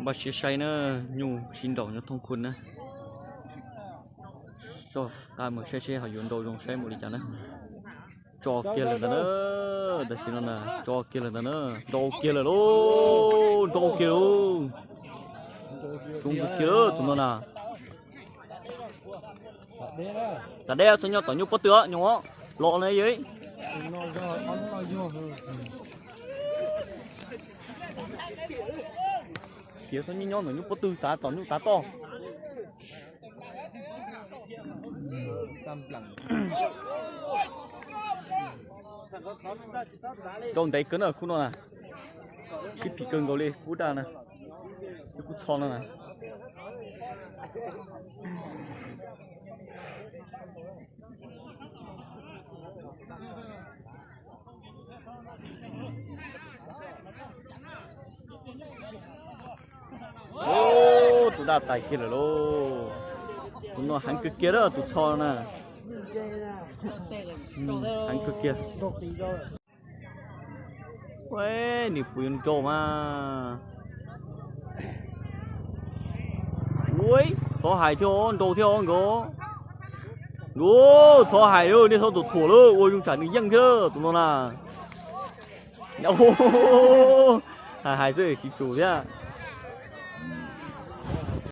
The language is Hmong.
Npaj siab saib na, nyuj sib nraus nyob thoob khun na. Tso, qa mus saib seb ho yuav nrau zoo saib mus li cas na. Tso kiag lawm ntag na, tam sim no na, tso kiag lawm ntag na, nrau kiag lawm lauj, nrau kiag lauj. Zoo kiag tus no na. Tam deb txhob nyob tom nyuj pob tw os, nyob los na yog. Khiav txhob nyob nyob ntawm nyuj pob tw, tav tom nyuj tav toj. Nrau ntev kawg na khub no na. Sib phim kawg nkaus li khub daj na, kuj txho no na. Tus daj tais kiag lawm lauj. Tus no heev kawg kiag a, tus txho na. Heev kawg kiag. Ua, nws puas yuav nrau mas. Ua, txhob hais thiab, nrau thiab nkawd. Nkawd txhob hais, nej txhob tus thuam lawm, ua zoo tsam nws yeej thiab tus no na. Hais hais xwb siv tsum thiab.